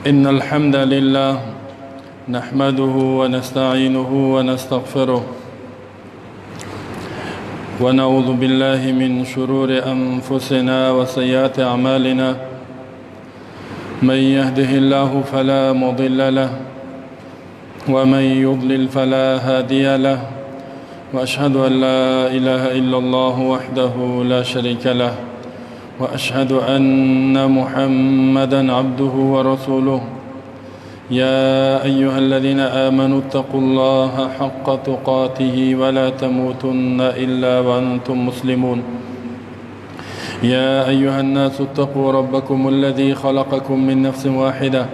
إن الحمد لله نحمده ونستعينه ونستغفره ونعوذ بالله من شرور أنفسنا وسيئات أعمالنا، من يهده الله فلا مضل له ومن يضلل فلا هادي له، وأشهد أن لا إله إلا الله وحده لا شريك له، وأشهد أن محمدا عبده ورسوله. يا أيها الذين آمنوا اتقوا الله حق تقاته ولا تموتن إلا وأنتم مسلمون. يا أيها الناس اتقوا ربكم الذي خلقكم من نفس واحدة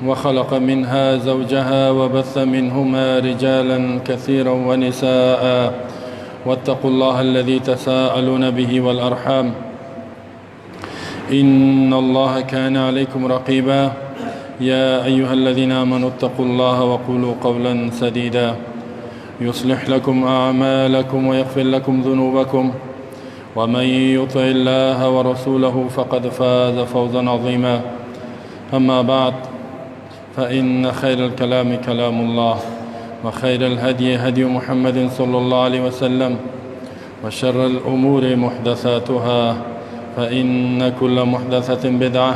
وخلق منها زوجها وبث منهما رجالا كثيرا ونساء، واتقوا الله الذي تساءلون به والأرحام إن الله كان عليكم رقيبا. يا أيها الذين آمنوا اتقوا الله وقولوا قولا سديدا يصلح لكم أعمالكم ويغفر لكم ذنوبكم، ومن يطع الله ورسوله فقد فاز فوزا عظيما. أما بعد، فإن خير الكلام كلام الله، وخير الهدي هدي محمد صلى الله عليه وسلم، وشر الأمور محدثاتها، فإن كل محدثة بدعة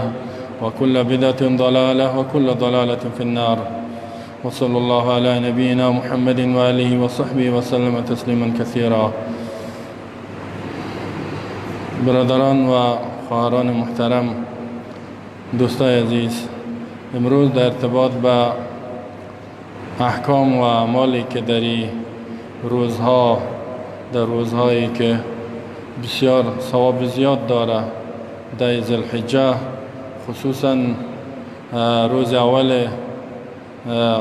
وكل بدعة ضلالة وكل ضلالة في النار. وصلى الله على نبينا محمد وآله وصحبه وسلم تسليما كثيرا. برادران و خواهران محترم، دوستای عزیز، امروز در ارتباط با احکام و اعمالی که در روزها، در روزهایی که بسیار ثواب زیاد داره، در ذوالحجه، خصوصا روز اول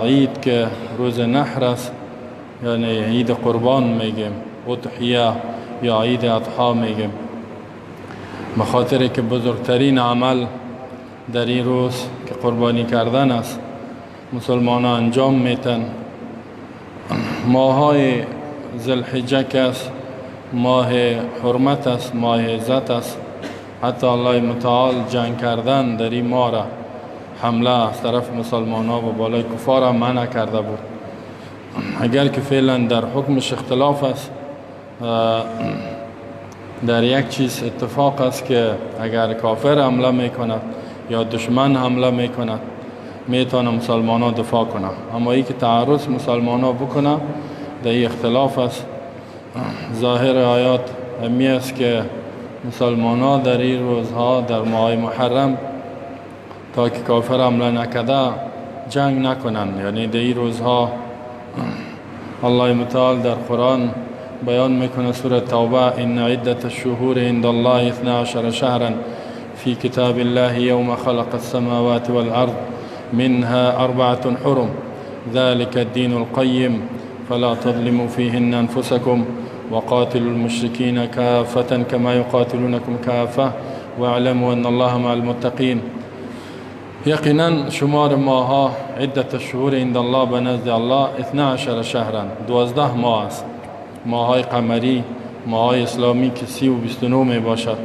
عید که روز نحر است، یعنی عید قربان میگیم، اضحیه یا عید اضحی میگیم، به خاطر که بزرگترین عمل در این روز که قربانی کردن است، مسلمان ها انجام میتن. ماهای ذوالحجه که است ماه حرمت است، ماه عزت است. حتی الله متعال جنگ کردن در این ماه را، حمله از طرف مسلمان ها و بالای کفار منع کرده بود. اگر که فعلا در حکمش اختلاف است، در یک چیز اتفاق است که اگر کافر حمله میکند یا دشمن حمله میکند، میتونه مسلمان ها دفاع کنه، اما ای که تعرض مسلمان ها بکنه، در این اختلاف است. ظاهر آیات همی است که مسلمان ها در این روزها، در ماه محرم، تا که کافر حمله نکده جنگ نکنند. یعنی در این روزها الله متعال در قرآن بیان میکنه، سوره توبه: ان عدة الشهور عند الله 12 شهرا في كتاب الله يوم خلق السماوات والأرض منها 4 حرم ذلك الدين القيم فلا تظلموا فيهن أنفسكم وقاتلوا المشركين كافة كما يقاتلونكم كافة واعلموا أن الله مع المتقين. یقینا شمار ماها، عدة الشهور عند الله، به نزد الله 12 شهرا، 12 ماه است. ماهای قمری، ماهای اسلامی که 30 و 29 می باشد.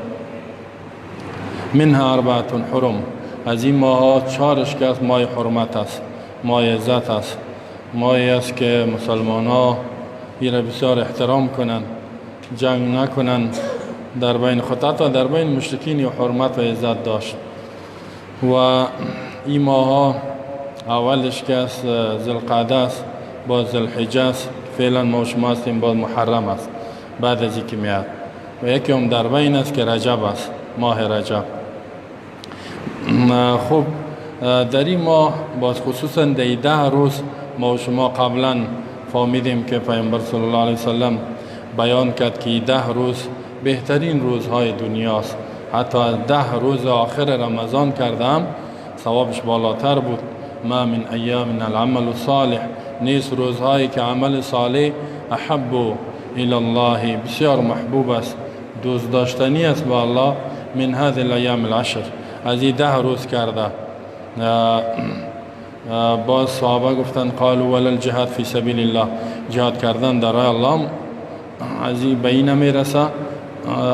منها 4 حرم، از این ماها 4 که است ماه حرمت است، ماه عزت است، ماهی است که مسلمان ها را بسیار احترام کنند، جنگ نکنند در بین خود، حتی در بین مشرکین یا حرمت و عزت داشت. و این ماها اولش که است ذوالقعده است، باز ذوالحجه است، فعلا ما شما هستیم، باز محرم است بعد از اینکه میاد، و یکی هم در بین است که رجب است، ماه رجب. خب در این ماه باز خصوصا در 10 روز ما و شما قبلا فهمیدیم که پیامبر صلی الله علیه وسلم بیان کرد که 10 روز بهترین روزهای دنیاست. حتی از 10 روز آخر رمضان کردم ثوابش بالاتر بود. ما من ایام العمل الصالح، نیست روزهایی که عمل صالح احب الی الله، بسیار محبوب است، دوست داشتنی است با الله، من هذه الایام العشر، از این 10 روز کرده. باز صحابه گفتند قالوا ولا الجهاد فی سبیل الله، جهاد کردن در راه الله از این به این نمیرسه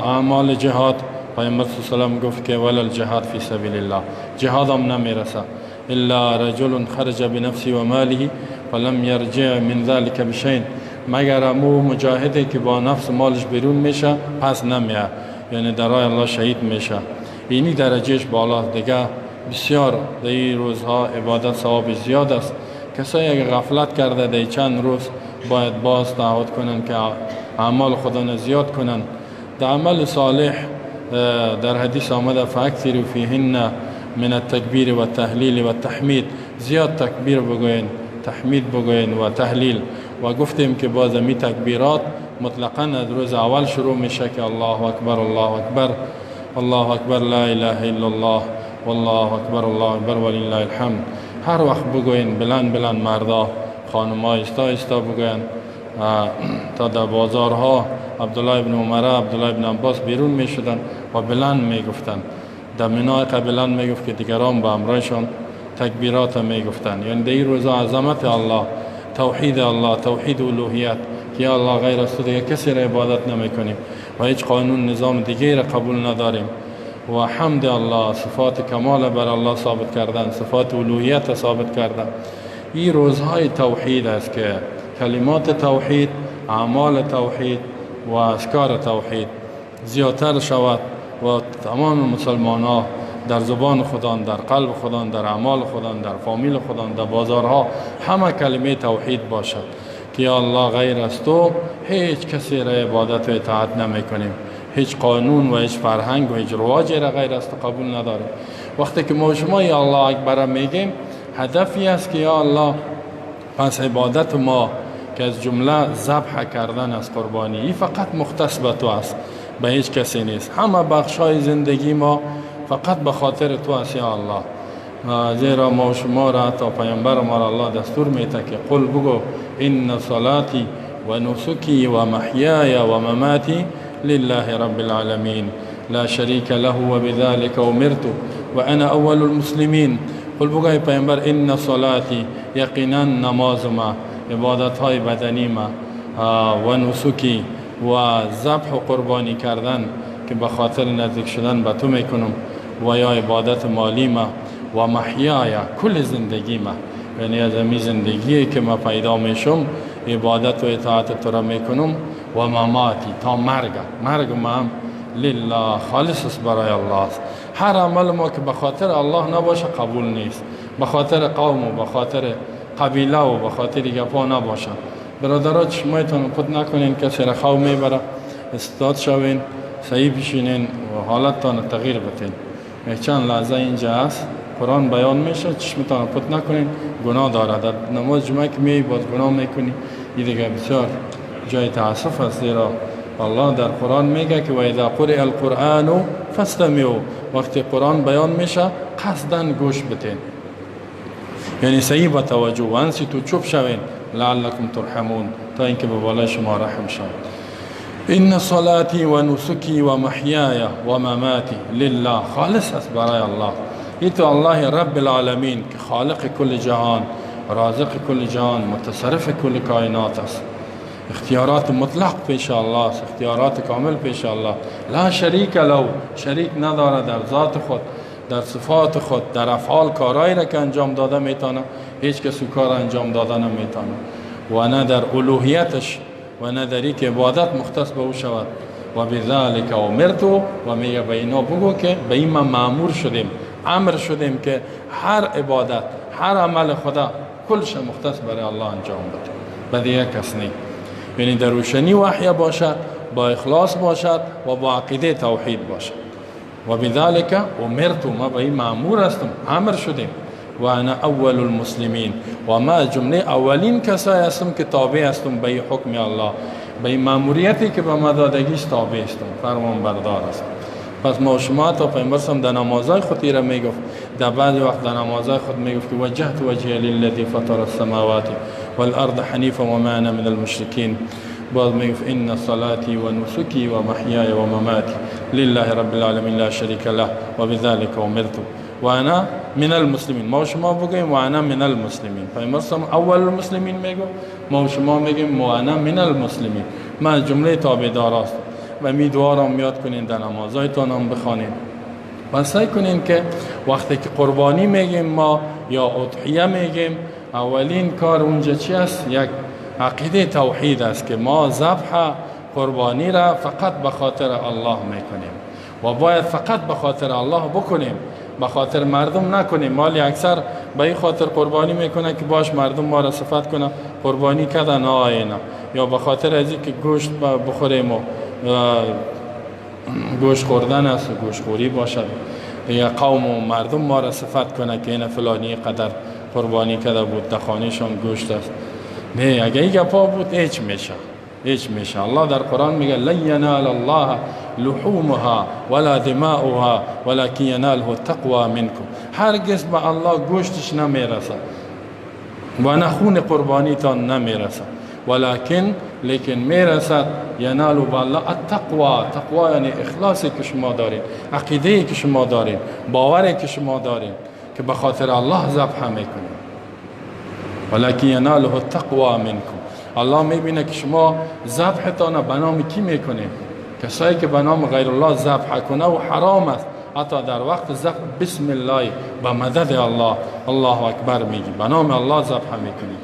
اعمال جهاد. پیامبر صلی الله علیه و سلم گفت که ولا الجهاد فی سبیل الله، جهاد هم نمیرسه. الا رجل خرج بنفسه و ماله فلم يرجع من ذلك بشيء، مگر امو مجاهدی که با نفس مالش بیرون میشه پس نمیه، یعنی در راه الله شهید میشه، اینی درجهش بالا. دیگه بسیار در این روزها عبادت ثواب زیاد است. کسایی اگه غفلت کرده در چند روز باید باز تعهد کنن که اعمال خودان زیاد کنن. در عمل صالح در حدیث آمده فاکثروا فیهن من التکبیر و التهلیل و التحمید، زیاد تکبیر بگوین، تحمید بگوین و تهلیل. و گفتیم که باز می تکبیرات مطلقا از روز اول شروع میشه که الله اکبر، الله اکبر، الله اکبر، لا اله الا الله، والله اکبر، الله اکبر ولله الحمد. هر وقت بگوین بلند بلند، مردا خانم‌ها ایستا ایستا بگوین، تا در بازارها عبدالله ابن عمر، عبدالله ابن عباس بیرون میشدن و بلند میگفتن. در منای بلند میگفت که دیگران به همراهشان تکبیرات میگفتن. یعنی در این روزا عظمت الله، توحید الله، توحید الوهیت که یا الله غیر از تو دیگه کسی را عبادت نمیکنیم و هیچ قانون نظام دیگه را قبول نداریم، و حمد الله، صفات کمال بر الله ثابت کردن، صفات الوهیت ثابت کردن. این روزهای توحید است که کلمات توحید، اعمال توحید و اذکار توحید زیادتر شود و تمام مسلمان ها در زبان خودان، در قلب خودان، در اعمال خودان، در فامیل خودان، در بازارها همه کلمه توحید باشد که یا الله غیر از تو هیچ کسی را عبادت و اطاعت نمی کنیم، هیچ قانون و هیچ فرهنگ و هیچ رواجی را غیر از تو قبول نداریم. وقتی که ما شما یا الله اکبر میگیم، هدفی است که یا الله پس عبادت ما که از جمله ذبح کردن از قربانی فقط مختص به تو است، به هیچ کسی نیست. همه بخش های زندگی ما فقط به خاطر تو است یا الله. زیرا ما و شما را تا پیامبر ما را الله دستور میده که قل بگو ان صلاتی و نسکی و محیای و مماتی لله رب العالمین لا شریک له و بذلك امرت و انا اول المسلمین. قل بگو ای پیامبر ان صلاتی، یقینا نماز ما، عبادت های بدنی ما، و نسکی و ذبح و قربانی کردن که به خاطر نزدیک شدن به تو میکنم، و یا عبادت مالی ما، و محیای کل زندگی ما، یعنی از امی زندگی که ما پیدا میشم عبادت و اطاعت تو را میکنم، و مماتی تا مرگ، مرگ ما هم لله خالص است برای الله است. هر عمل ما که به خاطر الله نباشه قبول نیست، به خاطر قوم و به خاطر قبیله و به خاطر گپا نباشه. برادرها چشمایتان پت نکنین، کسی را خو میبره، استاد شوین، صحیح بشینین و حالتتان تغییر بتین. یک چند لحظه اینجا هست قرآن بیان میشه، چشمتان پت نکنین، گناه داره. در نماز جمعه که می باز گناه میکنی، این دیگه بسیار جای تاسف است. زیرا الله در قرآن میگه که و اذا قرئ القرآن فاستمعوا، وقتی قرآن بیان میشه قصدا گوش بتین، یعنی صحیح با توجه، و انصتوا چوب شوین لعلکم ترحمون، تا اینکه به بالای شما رحم شود. ان صلاتی و نسکی و محیای و مماتی لله، خالص است برای الله. این تو الله رب العالمین که خالق کل جهان، رازق کل جهان، متصرف کل کائنات است. اختیارات مطلق پیش الله است، اختیارات کامل پیش الله، لا شریک له، شریک نداره در ذات خود، در صفات خود، در افعال، کارهایی را که انجام داده میتونه، هیچ کس کار انجام داده نمیتونه، و نه در الوهیتش و نه در که عبادت مختص به او شود. و بذلک امرت، و میگه به اینا بگو که به این ما مأمور شدیم، امر شدیم که هر عبادت، هر عمل خدا کلش مختص برای الله انجام بده، به دیگه کس نی. یعنی در روشنی وحی باشد، با اخلاص باشد و با عقیده توحید باشد. و بذلک امرت، ما به این مأمور هستم، امر شدیم. و انا اول المسلمین، و ما جمله اولین کسایی هستم که تابع هستم به حکم الله، به این مأموریتی که به ما دادگیش تابع هستم، فرمان بردار هستم. پس ما شما تا پیامبر صلی در نمازهای خود ایره میگفت، در بعض وقت در نمازهای خود میگفت که وجهت وجهی للذی فطر السماوات والارض حنیفا و ما انا من المشرکین. باز میگفت ان صلاتی و نسکی و محیای و مماتی لله رب العالمین لا شریک له و بذلک امرت و انا من المسلمین. ما شما بگویم و انا من المسلمین. پیامبر صلی اول المسلمین میگو، ما شما میگیم و انا من المسلمین، من جمله تابعدار هستم. و می دعا را یاد کنین، در نمازهایتان هم بخوانین و سعی کنین که وقتی که قربانی میگیم ما یا اضحیه میگیم، اولین کار اونجا چی است؟ یک عقیده توحید است که ما ذبح قربانی را فقط به خاطر الله میکنیم و باید فقط به خاطر الله بکنیم، به خاطر مردم نکنیم. مالی اکثر به این خاطر قربانی میکنه که باش مردم ما را صفت کنه قربانی کردن آینه، یا به خاطر از اینکه گوشت بخوریم و گوشت خوردن است و گوشت خوری باشد، یا قوم و مردم ما را صفت کنه که این فلانی قدر قربانی کرده بود، در خانهشان گوشت است. نه، اگه این گپا بود هیچ میشه، هیچ میشه. الله در قرآن میگه لن ینال الله لحومها ولا دماؤها ولكن يناله التقوى منكم. هرگز به الله گوشتش نمیرسه و نه خون قربانی تان نمیرسه، ولكن لیکن میرسد ینالو به الله التقوى. تقوا یعنی اخلاصی که شما دارین، عقیده که شما دارین، باوری که شما دارین که به خاطر الله ذبح میکنین. ولكن یناله التقوى منكم. الله میبینه که شما ذبحتان به نام کی میکنین؟ کسایی که به نام غیر الله ذبح کنه و حرام است. حتی در وقت ذبح بسم الله، به مدد الله، الله اکبر میگی، به نام الله ذبح میکنی.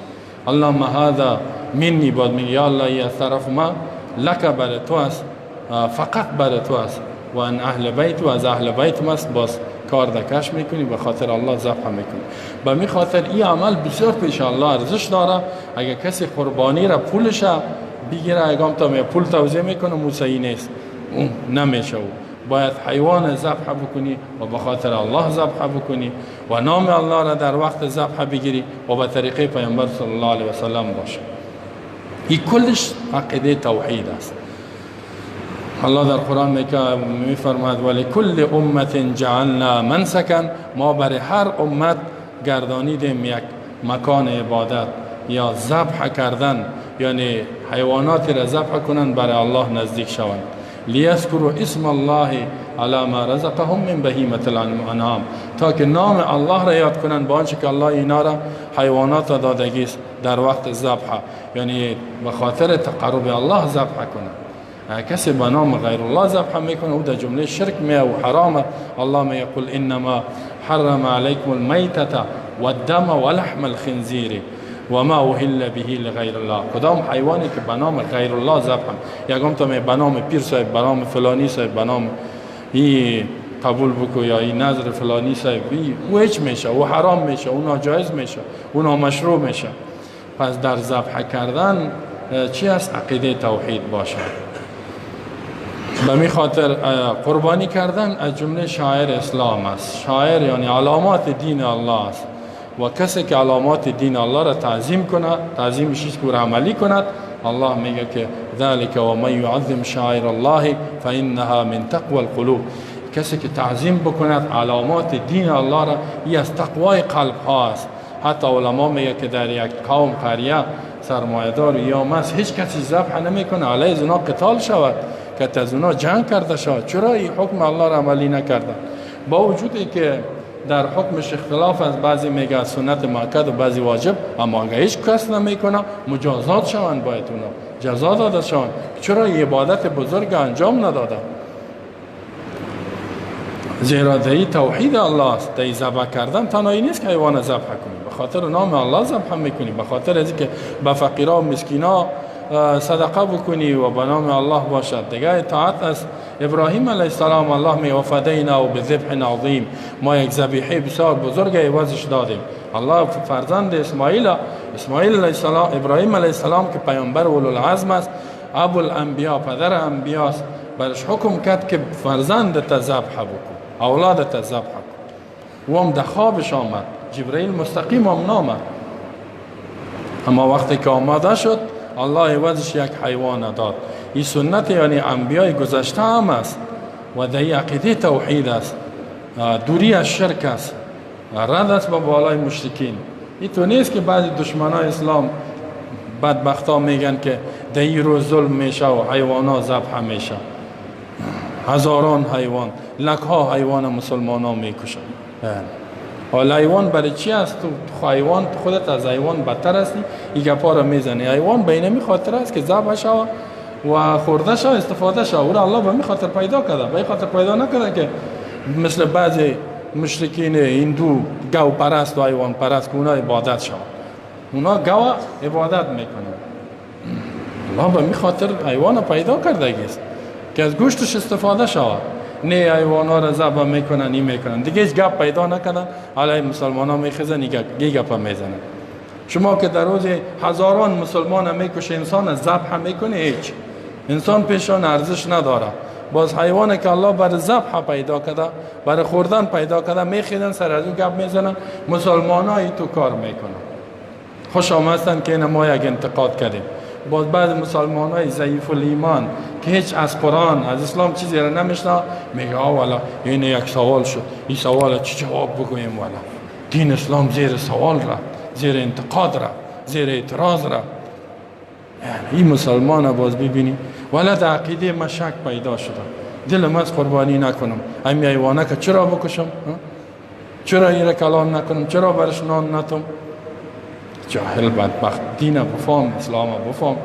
اللهم هذا منی، باید میگی یا الله ای از طرف ما، لک بر تو است، فقط بر تو است، و ان اهل بیت و از اهل بیت ماست. باز کار دکش میکنی، به خاطر الله ذبح میکنی. به می خاطر این عمل بسیار پیش الله ارزش داره. اگه کسی قربانی را پولش بگیره، اگه تا می پول توزیع میکنه موسی نیست، اون نمیشه. باید حیوان ذبح بکنی و به خاطر الله ذبح بکنی و نام الله را در وقت ذبح بگیری و به طریقه پیامبر صلی الله علیه و سلم باشه. این کلش عقیده توحید است. الله در قرآن میفرماید ولکل امت جعلنا منسکا، ما برای هر امت گردانیدیم یک مکان عبادت یا ذبح کردن، یعنی حیوانات را ذبح کنند برای الله نزدیک شوند. لیذکروا اسم الله علی ما رزقهم من بهیمة الانعام، تا که نام الله را یاد کنند با آنچه که الله اینا را حیوانات را دادگی است در وقت ذبح، یعنی به خاطر تقرب الله ذبح کنند. کسی به نام غیر الله ذبح میکنه او در جمله شرک میه و حرامه. الله میگه قل انما حرم علیکم المیتة والدم ولحم الخنزیر و ما اهل به لغیر الله. کدام حیوانی که به نام غیر الله ذبح، یکم تا می به نام پیر صاحب، به نام فلانی صاحب، به نام ای قبول بکو یا این نظر فلانی صاحب، او هیچ میشه، او حرام میشه، او ناجایز میشه، او نامشروع میشه. پس در ذبح کردن چی است؟ عقیده توحید باشه. به می خاطر قربانی کردن از جمله شعائر اسلام است. شعائر یعنی علامات دین الله است و کسی که علامات دین الله را تعظیم کنه، تعظیمش که را عملی کند، الله میگه که ذلك و من يعظم شعائر الله فانها من تقوى القلوب. کسی که تعظیم بکند علامات دین الله را، ای از تقوای قلب ها است. حتی علما میگه که در یک قوم قریه سرمایه‌دار یا مس هیچ کسی ذبح نمیکنه، علیه زنا قتال شود که از اونا جنگ کرده شود. چرا این حکم الله را عملی نکردن؟ با وجودی که در حکمش اختلاف از بعضی میگه سنت مؤکد و بعضی واجب، اما اگه هیچ کس نمیکنه مجازات شوند، باید اونا جزا داده شوند. چرا این عبادت بزرگ انجام نداده؟ زیرا در توحید الله است. در ذبح کردن تنهایی نیست که حیوان ذبح کنی، به خاطر نام الله ذبح میکنی، به خاطر از اینکه به فقیرا و مسکینا صدقه بکنی و به نام الله باشد. دیگه اطاعت از ابراهیم علیه السلام، الله می وفدینا و بذبح عظیم، ما یک ذبیحه بسیار بزرگ عوضش دادیم. الله فرزند اسماعیل، اسماعیل علیه السلام، ابراهیم علیه السلام که پیامبر اولوالعزم است، ابو الانبیا، پدر انبیا است، برش حکم کرد که فرزند ذبح بکن، اولاد ذبح کن. و هم در خوابش آمد، جبرئیل مستقیم هم نامد، اما وقتی که آماده شد الله عوضش یک حیوان داد. این سنت یعنی انبیای گذشته هم است و در عقیده توحید است، دوری از شرک است، رد است به بالای مشرکین. این تو نیست که بعضی دشمنای اسلام بدبختا میگن که در این روز ظلم میشه و حیوانا ذبح میشه، هزاران حیوان، لکها حیوان مسلمان ها میکشن. حالا حیوان برای چی است؟ تو حیوان خودت از حیوان بدتر هستی، این گپا را میزنی. حیوان به اینمی خاطر است که ذبح شود و خورده شود، استفاده شود. او را الله به می خاطر پیدا کرده، به این خاطر پیدا نکرده که مثل بعضی مشرکین هندو گاو پرست و حیوان پرست که اونا عبادت شود، اونا گاو عبادت میکنن. الله به می خاطر حیوان پیدا کرده است که از گوشتش استفاده شود. نه حیوان ها را ذبح میکنن، این میکنن، دیگه هیچ گپ پیدا نکردن، علیه مسلمان ها میخزن، این گپ میزنن. شما که در روز هزاران مسلمان میکشه، انسان ذبح میکنه، هیچ انسان پیشان ارزش نداره. باز حیوان که الله بر ذبح پیدا کرده، بر خوردن پیدا کرده، میخیدن سر از او گپ میزنن. مسلمان ها تو کار میکنن. خوش آمدن که اینه ما یک انتقاد کردیم. باز بعض مسلمان های ضعیف الایمان که هیچ از قرآن از اسلام چیزی را نمیشنه، میگه آه والا این یک سوال شد، این سوال چی جواب بگوییم؟ والا دین اسلام زیر سوال را، زیر انتقاد را، زیر اعتراض را. این مسلمان باز ببینی والا در عقیده ما شک پیدا شده، دلم از قربانی نکنم، امی حیوانه که چرا بکشم، چرا این را کلان نکنم، چرا برش نان نتم. جاهل بدبخت، دین بفهم، اسلام بفهم.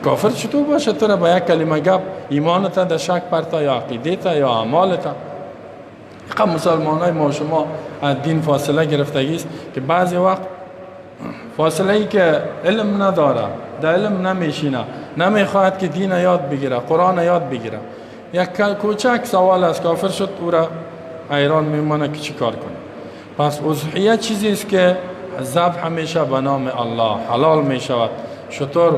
کافر چطور باشه تو را با یک کلمه گپ ایمانت در شک پرتا یا عقیده یا اعمالت. اینقدر مسلمان های ما شما از دین فاصله گرفتگی است که بعضی وقت فاصله ای که علم نداره، در علم نمیشینه، نمیخواهد که دین یاد بگیره، قرآن یاد بگیره. یک کوچک سوال از کافر شد، او را حیران میمانه که چی کار کنه. پس اضحیه چیزی است که ذبح میشه به نام الله، حلال میشود. شتر،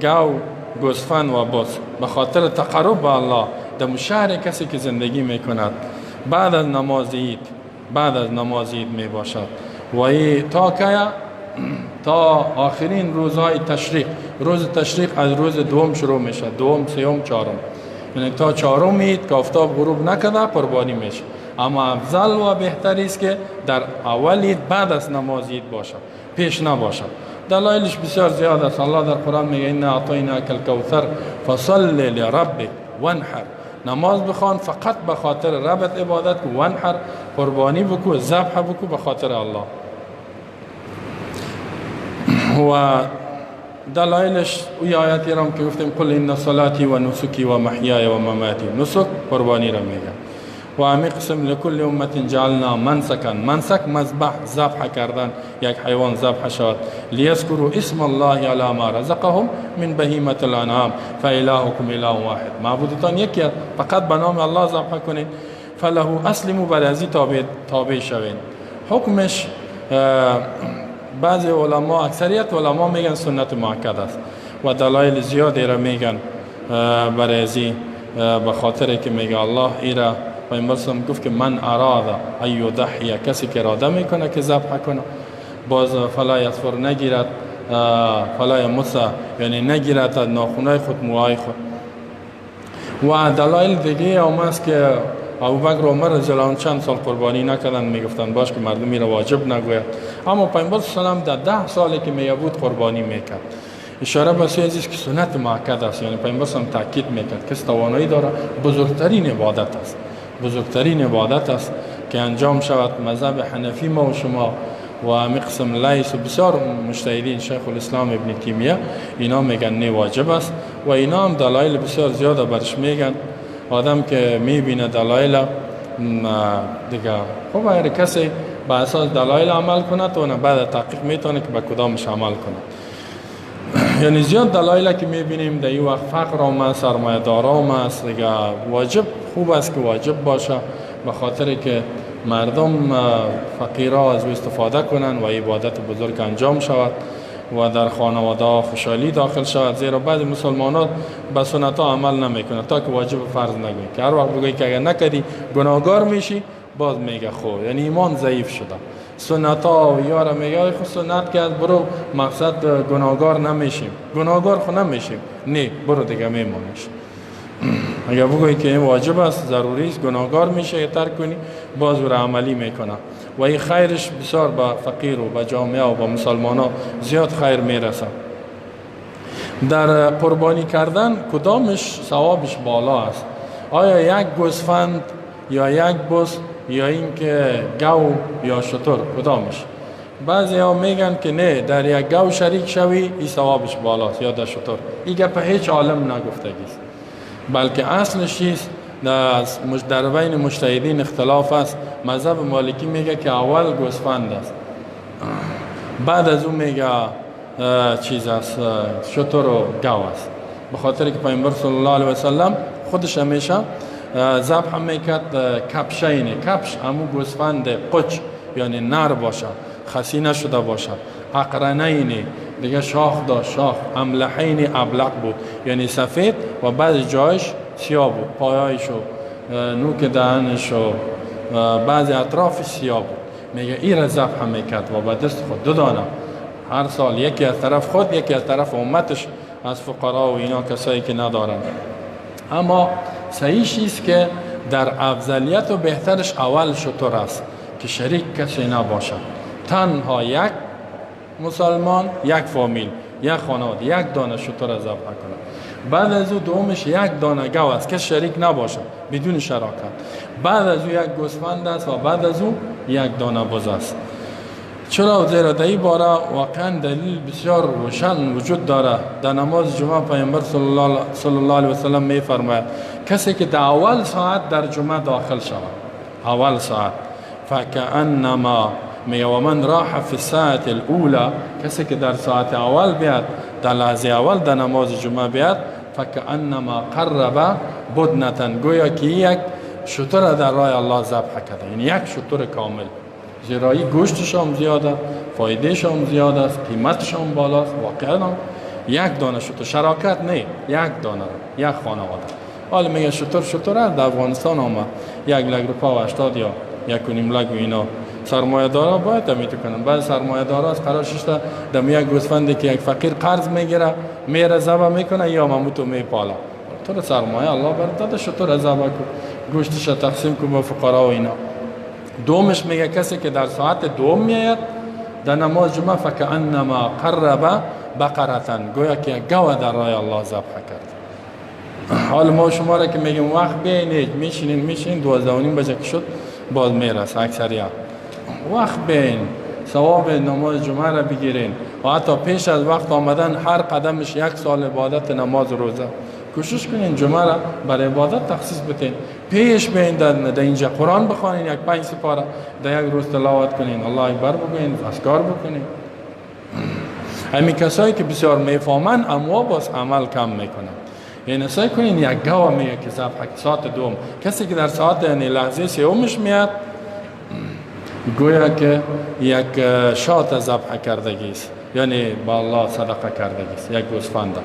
گاو، گوسفند و بز به خاطر تقرب به الله در شهر کسی که زندگی میکند بعد از نماز عید، بعد از نماز عید میباشد. و ای تا که تا آخرین روزهای تشریق. روز تشریق از روز دوم شروع میشه، دوم، سوم، چهارم، یعنی تا چهارم عید که آفتاب غروب نکرده قربانی میشه. اما افضل و بهتر است که در اول عید بعد از نماز عید باشه، پیش نباشه. دلایلش بسیار زیاد است. الله در قرآن میگه انا اعطیناک الکوثر فصل لربک وانحر. نماز بخوان فقط به خاطر ربت عبادت کو، وانحر قربانی بکو، ذبح بکو به خاطر الله. و دلایلش اوی آیاتی را که گفتیم قل ان صلاتی و نسکی و محیای و مماتی. نسک قربانی را میگه. و همی قسم لکل امت جعلنا منسکا. منسک مذبح، ذبح کردن، یک حیوان ذبح شود. لیذکروا اسم الله علی ما رزقهم من بهیمة الانعام فالهکم اله واحد. معبودتان یکی، فقط به نام الله ذبح کنید. فله اسلموا، بر ازی تابع شوید. حکمش بعضی علما، اکثریت علما میگن سنت مؤکد است و دلایل زیادی را میگن برای ازی، به خاطر که میگه الله ایرا پیامبر گفت که من اراد ان یضحی، کسی که اراده میکنه که ذبح کنه، باز فلا یظفر نگیرد، فلا یمس یعنی نگیرد از ناخونای خود، موهای خود. و دلایل دیگه هم است که ابوبکر و عمر رضی الله عنهم چند سال قربانی نکردن، میگفتن باش که مردمی را واجب نگوید. اما پیامبر صلی الله علیه و در 10 سالی که می بود قربانی میکرد. اشاره به سوی که سنت مؤکد است، یعنی پیامبر صلی الله علیه و تاکید میکرد که توانایی داره، بزرگترین عبادت است، بزرگترین عبادت است که انجام شود. مذهب حنفی ما و شما و همی قسم لیث و بسیار مجتهدین، شیخ الاسلام ابن تیمیه، اینا میگن نه واجب است و اینا هم دلایل بسیار زیاد برش میگن. آدم که میبینه دلایل دیگه، خب اگر کسی به اساس دلایل عمل کنه تو نه بعد تحقیق میتونه که به کدامش عمل کنه. یعنی زیاد دلایل که میبینیم در این وقت فقر آمد، سرمایه دار آمد، دیگه واجب خوب است که واجب باشه، به خاطر که مردم فقیرها از او استفاده کنن و عبادت بزرگ انجام شود و در خانواده خوشحالی داخل شود. زیرا بعضی مسلمانات به سنت ها عمل نمیکنه تا که واجب فرض نگوی، که هر وقت بگویی که اگر نکردی گناهگار میشی، باز میگه خو، یعنی ایمان ضعیف شده. سنت ها و یارا میگه خو سنت که برو مقصد گناهگار نمیشیم، گناهگار خو نمیشیم، نه برو دیگه میمانیش. اگر بگویی که این واجب است، ضروری است، گناهگار میشه ترک کنی، باز او را عملی میکنه و این خیرش بسیار به فقیر و به جامعه و به مسلمان ها زیاد خیر میرسه. در قربانی کردن کدامش ثوابش بالا است؟ آیا یک گوسفند یا یک بز یا اینکه گاو یا شتر، کدامش؟ بعضی ها میگن که نه، در یک گاو شریک شوی این ثوابش بالاست یا در شتر. این گپ هیچ عالم نگفتگی است، بلکه اصلش چیست؟ در بین مجتهدین اختلاف است. مذهب مالکی میگه که اول گوسفند است، بعد از اون میگه چیز است، شتر و گاو است، به خاطر که پیامبر صلی الله علیه و سلم خودش همیشه ذبح میکرد کبشین. کبش همون گوسفند قچ یعنی نر باشه، خسی نشده باشه. اقرنین دیگه شاخ داشت، شاخ. املحین ابلق بود یعنی سفید و بعض جایش سیاه بود، پایایش و نوک دهنش و بعضی اطرافش سیاه بود. میگه این را ذبح میکرد و با دست خود دو دانه هر سال، یکی از طرف خود یکی از طرف امتش، از فقرا و اینا کسایی که ندارن. اما صحیح است که در افضلیت و بهترش اول شتر است که شریک کسی نباشد، تنها یک مسلمان، یک فامیل، یک خانواده، یک دانه شتر ذبح کنه. بعد از او دومش یک دانه گاو است که شریک نباشد، بدون شراکت. بعد از او یک گوسفند است و بعد از او یک دانه بز است. چرا؟ زیرا در این باره واقعا دلیل بسیار روشن وجود داره. در نماز جمعه پیامبر صلی الله علیه و سلم می فرماید کسی که در اول ساعت در جمعه داخل شود، اول ساعت، فکأنما میگه و من راح فی الساعة الاولى، کسی که در ساعت اول بیاد، در لحظه اول در نماز جمعه بیاد، فکأنما قرب بدنة، گویا که یک شتر در راه الله ذبح کرده، یعنی یک شتر کامل. زیرایی گوشتش هم زیاده، فایدهش هم زیاد است، قیمتش هم بالاست. واقعا یک دانه شتر، شراکت نه، یک دانه، یک خانواده. حالا میگه شتر شتر در افغانستان آمد 1 لک روپا و 80 یا 1.5 لک و اینا. سرمایه دارا باید تمیت کنن. بعض سرمایه دارا از قرار ششتا دم یک گوسفندی که یک فقیر قرض میگیره میره ذبح میکنه یا ماموتو میپالا. تو رو سرمایه الله بر داده، شتر ذبح کن، گوشتش تقسیم کن با فقرا و اینا. دومش میگه کسی که در ساعت دوم میآید در نماز جمعه، فکأنما قرب بقرة، گویا که گاو در راه الله ذبح کرد. حال ما شما را که میگیم وقت بینید، میشینین 12:30 بجه که شد باز میرسه اکثریت. وقت بین، ثواب نماز جمعه را بگیرین و حتی پیش از وقت آمدن هر قدمش یک سال عبادت نماز روزه. کوشش کنین جمعه را برای عبادت تخصیص بتین. پیش بین در اینجا قرآن بخوانین، یک 5 سپاره در یک روز تلاوت کنین، الله اکبر بگوین، اذکار بکنین. همین کسایی که بسیار میفهمن اما باز عمل کم میکنن. یعنی سعی کنین یک گاو میگه که ذبح ساعت دوم، کسی که در ساعت یعنی لحظه سومش میاد گویا که یک شات ذبح کردگی است، یعنی با الله صدقه کردگی است، یک گوسفند.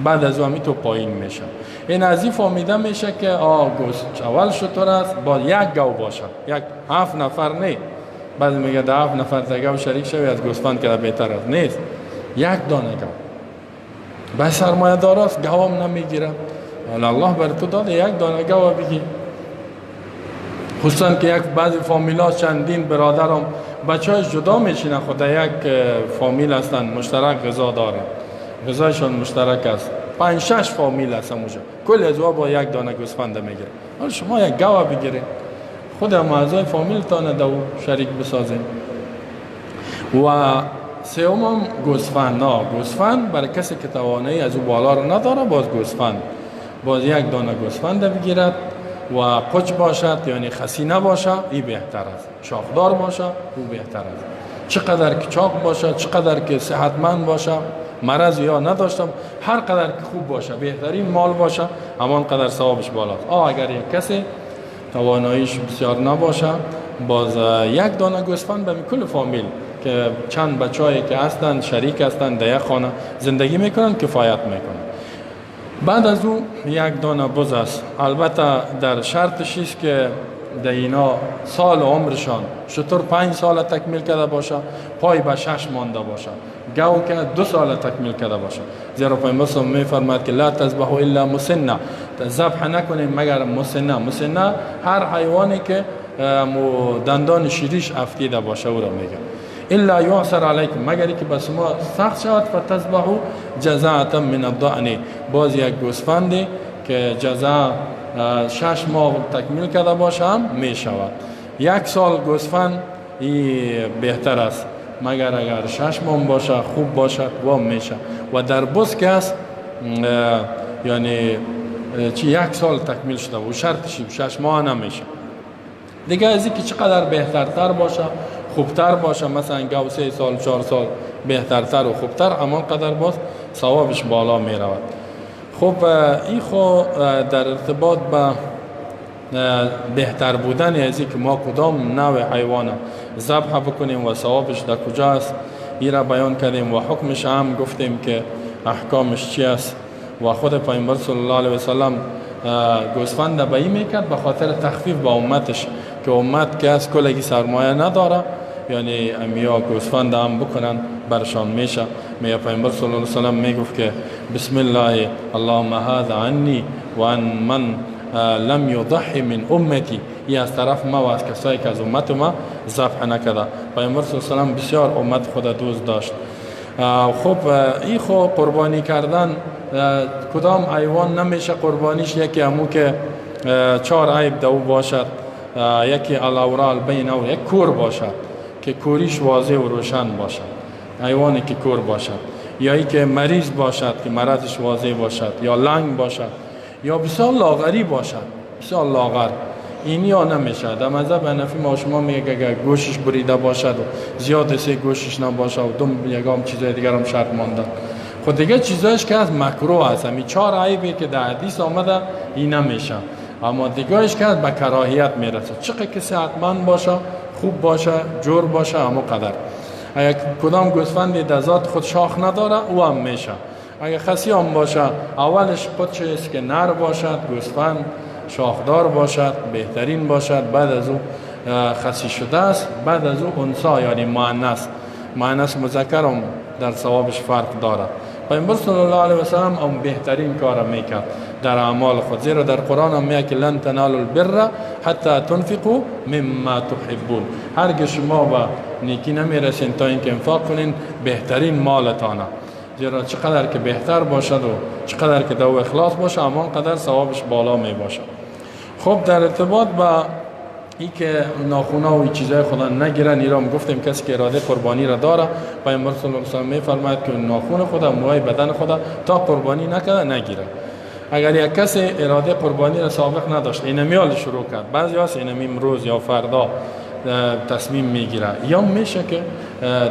بعد از او تو پایین میشه. این از این فهمیده میشه که گوست اول شتر است، با یک گاو باشه، یک 7 نفر نه. بعد میگه ده 7 نفر در گاو شریک شوی از گوسفند که بهتر است. نیست، یک دانه گاو. بس سرمایه دار است، گاوم نمیگیره. حالا الله بر تو داده یک دانه گاو بگی. خصوصا که یک بعضی فامیلا چندین برادرم بچه‌هاش جدا میشینن، خود یک فامیل هستن، مشترک غذا دارن، غذایشان مشترک است. 5-6 فامیل هستن اونجا، کل از با یک دانه گوسفند میگیره. حالا شما یک گاو بگیرید، خود هم اعضای فامیلتان دو شریک بسازین. و سومم گوسفند. نه، گوسفند برای کسی که توانایی از او بالا رو نداره، باز گوسفند، باز یک دانه گوسفند بگیرد و قچ باشد، یعنی خسی نباشه، این بهتر است. شاخدار باشه، او بهتر است. چقدر که چاق باشه، چقدر که صحتمند باشه، مرض یا نداشتم، هر قدر که خوب باشه، بهترین مال باشه، همان قدر ثوابش بالاست. اگر یک کسی تواناییش بسیار نباشه، باز یک دانه گوسفند به کل فامیل که چند بچه‌ای که هستند شریک هستند در یک خانه زندگی میکنن کفایت میکنن. بعد از او یک دانه بز است. البته در شرطش است که در اینا سال عمرشان شتر 5 سال تکمیل کرده باشه، پای به 6 مانده باشه، گاو که 2 سال تکمیل کرده باشه. زیرا پیامبر صلی الله علیه و میفرماید که لا تذبحوا الا مسنه، ذبح نکنید مگر مسنه. مسنه هر حیوانی که دندان شیریش افتیده باشه او را میگه. الا یعسر علیکم، مگر که به شما سخت شود، فتذبحوا جزعة من الضأن، باز یک گوسفندی که جزع 6 ماه تکمیل کرده باشه هم می شود. 1 سال گوسفند ای بهتر است، مگر اگر 6 ماه باشه خوب باشد و میشه. و در بز که است، یعنی چی یک سال تکمیل شده و شرطش 6 ماه نمیشه. دیگه از اینکه چقدر بهترتر باشه، خوبتر باشه، مثلا گاو 3 سال 4 سال بهترتر و خوبتر، اما قدر باز ثوابش بالا می رود. خب این خو در ارتباط با بهتر بودن از اینکه ما کدام نوع حیوان ذبح بکنیم و ثوابش در کجا است، این را بیان کردیم و حکمش هم گفتیم که احکامش چی است. و خود پیامبر صلی الله علیه و سلم گوسفند به این میکرد به خاطر تخفیف با امتش، که امت که از کلگی سرمایه نداره، یعنی امیا گوسفند هم بکنن برشان میشه. میگه پیامبر صلی الله علیه و سلم میگفت که بسم الله اللهم هذا عنی و عن من لم یضحی من امتی، این از طرف ما و از کسایی که از امت ما ذبح نکرده. پیامبر صلی الله علیه و سلم بسیار امت خود دوست داشت. خب این خو قربانی کردن کدام حیوان نمیشه قربانیش، یکی همو که 4 عیب دو باشد، یکی الاورا البین او یک کور باشد که کوریش واضح و روشن باشد، حیوانی که کور باشد، یا ای که مریض باشد که مرضش واضح باشد، یا لنگ باشد، یا بسیار لاغری باشد، بسیار لاغر، این یا نمیشه. در مذهب حنفی ما شما میگه اگر گوشش بریده باشد و زیاد سه گوشش نباشه و دم یگام چیزای دیگر هم شرط ماندن. خب دیگه چیزایش که از مکروه هست، همین 4 عیبی که در حدیث آمده این نمیشه، اما دیگهش که از به کراهیت میرسه. چقدر که صحتمند باشه، خوب باشه، جور باشه، اما قدر. اگر کدام گوسفندی در ذات خود شاخ نداره او هم میشه. اگر خسی هم باشه، اولش خود چه است که نر باشد، گوسفند شاخدار باشد، بهترین باشد، بعد از او خسی شده است، بعد از او انثی یعنی مؤنث، مؤنث مذکر هم در ثوابش فرق داره. پیامبر صلی الله علیه و سلم هم بهترین کار میکرد در اعمال خود، زیرا در قرآن هم میگه که لن تنالوا البر حتی تنفقوا مما تحبون، هرگز شما به نیکی نمیرسین تا اینکه انفاق کنین بهترین مالتانه، زیرا چقدر که بهتر باشد و چقدر که دو اخلاص باشه همان قدر ثوابش بالا می باشه. خب در ارتباط با ای که ناخونا و چیزای خدا نگیرن، ایرام گفتیم کسی که اراده قربانی را داره، پیامبر صلی الله علیه و سلم میفرماید که ناخون خدا، موهای بدن خدا تا قربانی نکنه نگیره. اگر یک کسی اراده قربانی را سابق نداشت، اینمیال شروع کرد، بعضی هاست اینمی امروز یا فردا تصمیم میگیره، یا میشه که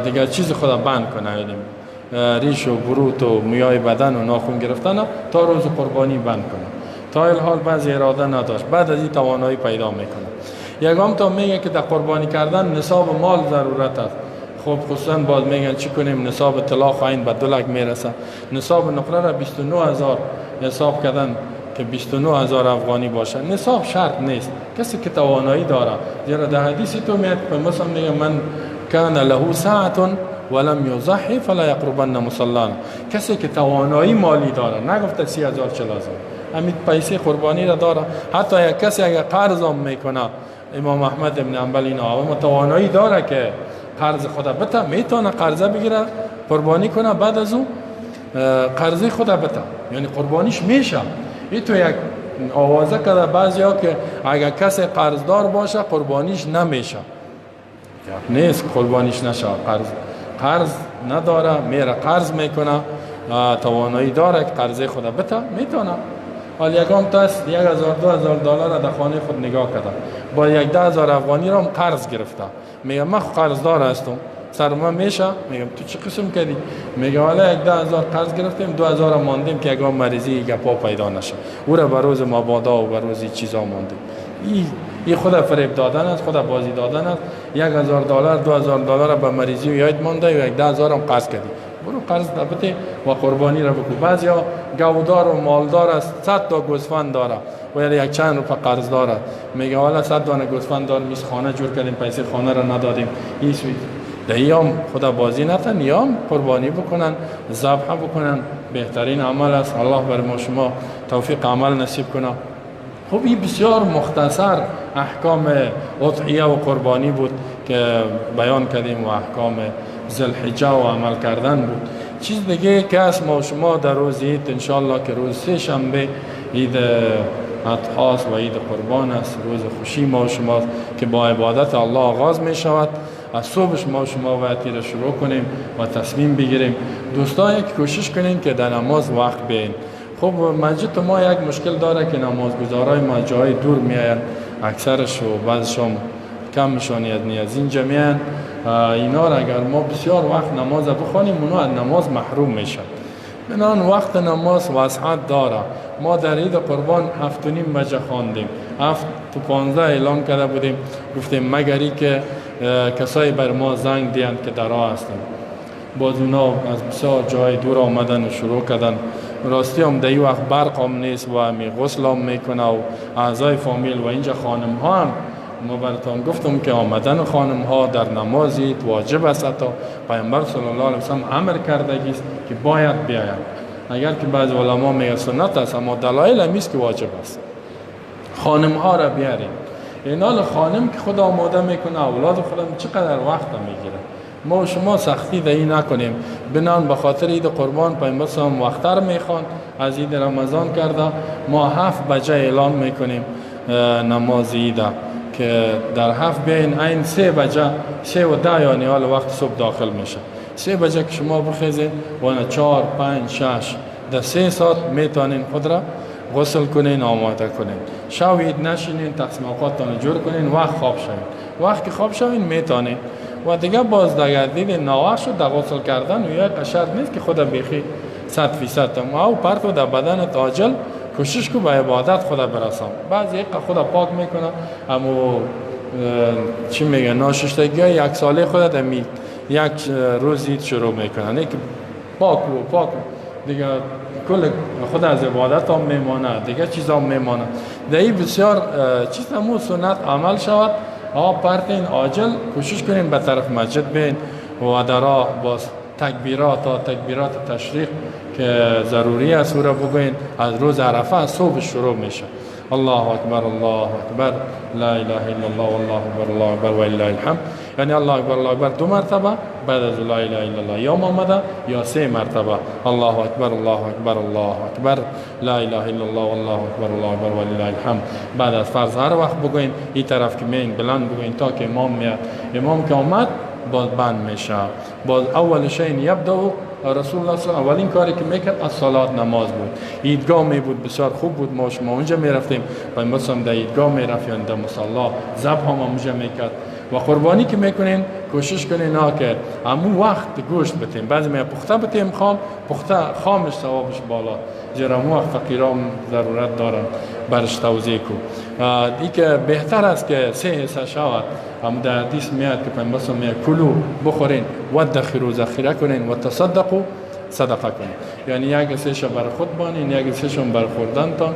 دیگر چیز خدا بند کنه، یعنی ریش و بروت و موهای بدن و ناخون گرفتن تا روز قربانی بند کنه. تا الحال بعضی اراده نداشت، بعد از این توانایی پیدا میکنه. یکم تا میگه که در قربانی کردن نصاب مال ضرورت است. خب خصوصا باز میگن چی کنیم، نصاب طلا خواهیم به 2 لک میرسه، نصاب نقره را 29,000 حساب کردن که 29,000 افغانی باشه. نصاب شرط نیست، کسی که توانایی داره، زیرا در حدیث تو میاد مثلا میگه من کان له ساعت ولم یضحی فلا یقربن مصلانا، کسی که توانایی مالی داره، نگفته 30,000 چه لازم، همین پیسه قربانی را داره. حتی یک کسی اگر قرض هم میکنه، امام احمد ابن حنبل اینا اما توانایی داره که قرض خدا بته، میتونه قرضه بگیره قربانی کنه، بعد از او قرضه خدا بته، یعنی قربانیش میشه. این تو یک آوازه کرده بعضیا که اگر کسی قرضدار باشه قربانیش نمیشه، نیست قربانیش نشه، قرض نداره، میره قرض میکنه، توانایی داره که قرضه خدا بته، میتونه. حالا یکم تاست 1,000 2,000 دلار در خانه خود نگاه کرده، با 10,000 افغانی را هم قرض گرفته، میگه من قرضدار هستم، سر من میشه. میگم تو چه قسم کردی؟ میگه حالا 10,000 قرض گرفتیم، 2,000 ماندیم که یکم مریضی گپا پیدا نشه، او را به روز مبادا و به روز چیزا ماندیم. این خود فریب دادن است، خود بازی دادن است. 1,000 دلار 2,000 دلار به مریضی و یاد مانده و 10,000 هم قرض کردی، برو قرض بده و قربانی را بکن. بعضیا گاودار و مالدار است، 100 تا گوسفند داره و یک چند روپه قرض داره، میگه حالا 100 دانه گوسفند دارم، میز خانه جور کردیم، پیسه خانه را ندادیم. این سوی دیام خدا بازی نتن، یام قربانی بکنن، ذبح بکنن، بهترین عمل است. الله بر ما شما توفیق عمل نصیب کنه. خب این بسیار مختصر احکام اضحیه و قربانی بود که بیان کردیم و احکام ذوالحجه و عمل کردن بود. چیز دیگه که از ما شما در روز عید انشالله که روز سه شنبه عید اضحی و عید قربان است، روز خوشی ما و شما که با عبادت الله آغاز می شود. از صبحش ما و شما باید را شروع کنیم و تصمیم بگیریم. دوستان یک کوشش کنیم که در نماز وقت بیاین خب مسجد ما یک مشکل داره که نمازگزارای ما جای دور میاین، اکثرش و بعضشون کمشان از اینجا میان. اینا را اگر ما بسیار وقت نماز بخوانیم اونا از نماز محروم میشن. بنان وقت نماز وسعت داره. ما در عید قربان 7:30 بجه خواندیم، 7:15 اعلام کرده بودیم، گفتیم مگری که کسایی بر ما زنگ دیند که در راه هستند. باز اونا از بسیار جای دور آمدن و شروع کردن. راستی هم در این وقت برق هم نیست و می غسل هم میکنه و اعضای فامیل و اینجا خانم ها هم، ما براتان گفتم که آمدن خانم ها در نماز واجب است. حتی پیامبر صلی الله علیه و سلم امر کردگی است که باید بیایند. اگر که بعض علما میگه سنت است، اما دلایل هم است که واجب است. خانم ها را بیاریم. اینال خانم که خود آماده میکنه، اولاد خودم چقدر وقت میگیره. ما و شما سختی در این نکنیم. بنان به خاطر عید قربان پیامبر صلی الله علیه و وقتر میخوان از عید رمضان کرده. ما 7 بجه اعلان میکنیم نماز عید که در 7 بیاین، عین 3 بجه 3:10 یعنی حال وقت صبح داخل میشه. 3 بجه که شما بخیزین و 4 5 6 در 3 ساعت میتونین خود را غسل کنین، آماده کنین. شب عید نشینین، تقسیم اوقاتتان جور کنین، وقت خواب شوین. وقت که خواب شوین میتونین و دیگه باز دیگه دیدین ناوخت شد در غسل کردن و یک شرط نیست که خود بیخی 100% او پرتو در بدن تاجل کوشش کو به عبادت خدا برسم. بعضی یک خدا پاک میکنه، اما چی میگه ناشستگی های یک ساله خود در یک روزی شروع میکنه، نه که پاک و پاک دیگه کل خود از عبادت هم میمانه، دیگه چیز هم میمانه. در این بسیار چیز همون سنت عمل شود. پرتین عاجل کوشش کنین به طرف مسجد بین و در راه باز تکبیرات تا تکبیرات تشریق که ضروری است او را بگوین. از روز عرفه صبح شروع میشه. الله اکبر الله اکبر لا اله الا الله والله اکبر الله اکبر ولله الحمد. یعنی الله اکبر الله اکبر 2 مرتبه بعد از لا اله الا الله یا آمده یا 3 مرتبه الله اکبر الله اکبر الله اکبر لا اله الا الله والله اکبر الله اکبر ولله الحمد. بعد از فرض هر وقت بگوین، این طرف که مین بلند بگوین تا که امام میاد. امام که آمد باز بند میشه. باز اول شیء یبدأ رسول الله صلی الله اولین کاری که میکرد از صلات نماز بود. عیدگاه می بود، بسیار خوب بود. ما شما اونجا میرفتیم و مثلا در عیدگاه میرفت یا در مصلی ذبح هم اونجا میکرد. و قربانی که میکنین کوشش کنین ها که همون وقت گوشت بتیم. بعضی می پخته بتیم خام، پخته خامش ثوابش بالا، زیرا همون وقت فقیرام ضرورت دارن برش توزیع کو. ای که بهتر است که 3 حصه شود. هم در حدیث میاد که پیامبر صلی الله علیه و آله کلو بخورین و دخیرو ذخیره کنین و تصدقو صدقه کنین. یعنی یک حصه بر خود بانین، یک حصه بر خوردن تان،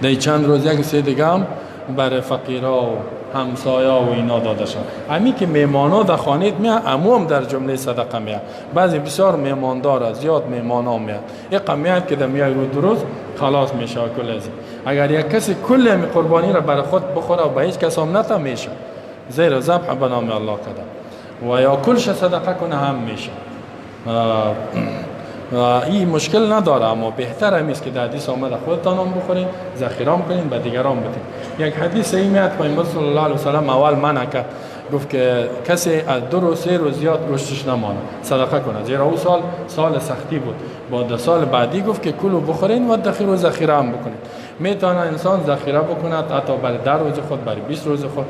در چند روز یک حصه دیگه هم بر فقیرا و همسایا و اینا داده شد. همی که میمانا در خانه میاد، امو هم در جمله صدقه میاد. بعضی بسیار میماندار است، زیاد میمانا میاد. یک میاد که در میای رو درست خلاص میشه کل از. اگر یک کسی کل همی قربانی را برای خود بخوره و به هیچ کس هم نته میشه، زیر ذبح به نام الله کرده و یا کلش صدقه کنه هم میشه. این مشکل نداره، اما بهتر هم است که در حدیث آمده خودتان هم بخورین، ذخیره هم کنین، به دیگران بدین. یک حدیث این میاد پیامبر صلی الله علیه و سلم اول منع کرد، گفت که کسی از 2 روز 3 روز زیاد گوشتش نمانه، صدقه کنه، زیرا او سال سال سختی بود. با 2 سال بعدی گفت که کلو بخورین و ذخیره ذخیره هم بکنین. میتونه انسان ذخیره بکند حتی برای 10 روز خود، برای 20 روز خود.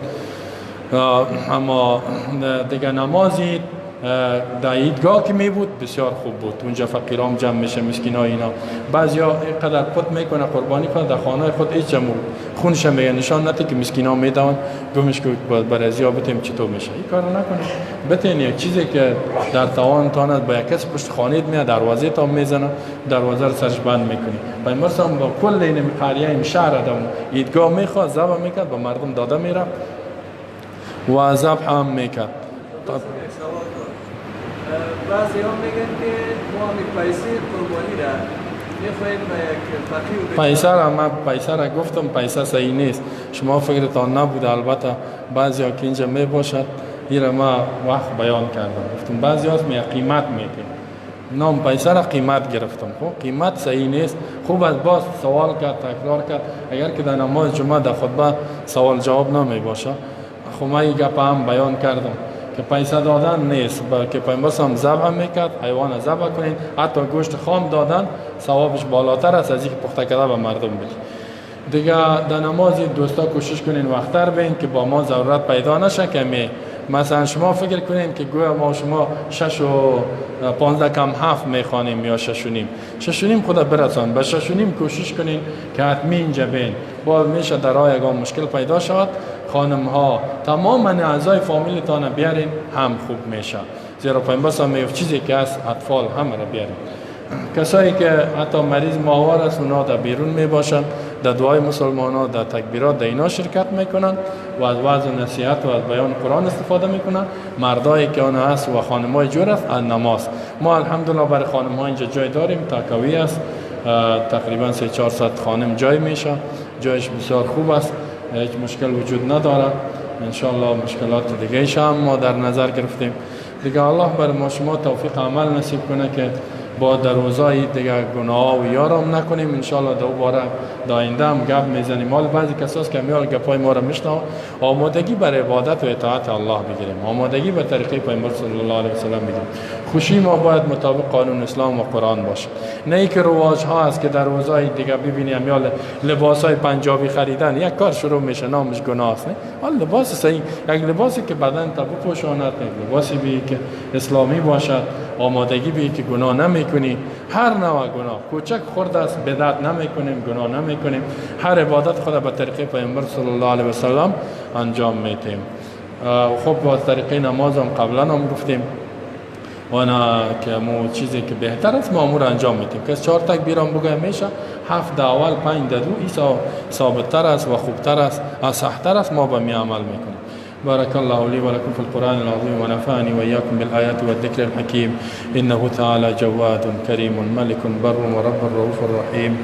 اما دیگه نمازی در عیدگاه که می بود بسیار خوب بود. اونجا فقیرام جمع میشه، مسکینای اینا. بعضیا اینقدر خود میکنه قربانی کنه در خانه خود هیچ جمع خونش میگه نشان نده که مسکینا میدون گمش که برای ازیا بتیم چطور میشه. این کارو نکنه، بتین یک چیزی که در توان تانه با یک کس پشت خانه میاد دروازه تا میزنه، دروازه رو سرش بند میکنی. پیامبر با کل این قریه این شهر آدم عیدگاه میخواد ذبح میکرد، با مردم داده میره و ذبح هم میکرد. بعضی ها میگن که ما همی پیسه قربانی را میخواهیم به یک فقیر. پیسه را من پیسه را گفتم، پیسه صحیح نیست. شما فکرتان نبود. البته بعضی ها که اینجا می باشد، این را ما وقت بیان کردم، گفتم بعضی ها می قیمت میتیم، نام پیسه را قیمت گرفتم. خب قیمت صحیح نیست. خوب از باز سوال کرد، تکرار کرد. اگر که در نماز جمعه در خطبه سوال جواب نمی باشه، خب من این گپ هم بیان کردم. که پیسه دادن نیست، بلکه پیامبر هم ذبح میکرد، حیوان ذبح کنین، حتی گوشت خام دادن ثوابش بالاتر است از اینکه پخته کرده به مردم بدین. دیگه در نماز دوستا کوشش کنین وقت‌تر بین که با ما ضرورت پیدا نشه که می مثلا شما فکر کنین که گویا ما شما 6:45 میخوانیم یا 6:30، 6:30 خدا برسان، به 6:30 کوشش کنین که حتمی اینجا بین. باز میشه در راه یگان مشکل پیدا شود، خانم ها تمام اعضای فامیلتان بیارین هم خوب میشه، زیرا پیامبر صلی الله علیه و چیزی که است اطفال هم را بیارین. کسایی که حتی مریض ماوار است اونا در بیرون می باشند، در دعای مسلمان ها، در تکبیرات، در اینا شرکت میکنن و از وعظ و نصیحت و از بیان قرآن استفاده میکنن. مردایی که آن هست و خانمای جور است از نماز. ما الحمدلله برای خانم ها اینجا جای داریم، تکاوی است، تقریبا 300-400 خانم جای میشه، جایش بسیار خوب است، هیچ مشکل وجود نداره. انشالله مشکلات دیگه هم ما در نظر گرفتیم. دیگه الله بر ما شما توفیق عمل نصیب کنه که با در روزای دیگه گناه و یارم نکنیم. انشالله دوباره در آینده هم گپ میزنیم. حال بعضی کساست که میال گپای ما رو میشنو، آمادگی بر عبادت و اطاعت الله بگیریم، آمادگی به طریقه پیامبر صلی الله علیه و سلم بگیریم. خوشی ما باید مطابق قانون اسلام و قرآن باشه، نه اینکه رواج ها است که در روزای دیگه ببینیم میال لباس های پنجابی خریدن یک کار شروع میشه، نامش گناه است. نه، حال لباس صحیح، یک لباسی که بدن تا بپوشاند، یک لباسی بی که اسلامی باشد، آمادگی بی که گناه نمیکنی. هر نوع گناه کوچک خرد است بدعت نمیکنیم، گناه نمیکنیم، هر عبادت خود به طریقه پیامبر صلی الله علیه و سلم انجام میتیم. خب با طریقه نماز هم قبلا هم گفتیم وانا که مو چیزی که بهتر است ما امور انجام میتیم. که 4 تکبیر هم بگه میشه، 7 در اول 5 در 2، ایسا ثابت‌تر است و خوبتر است، اصح‌تر است، ما به می عمل میکنیم. بارك الله لي ولكم في القرآن العظيم ونفعني وإياكم بالآيات والذكر الحكيم إنه تعالى جواد كريم ملك بر ورب رؤوف رحيم.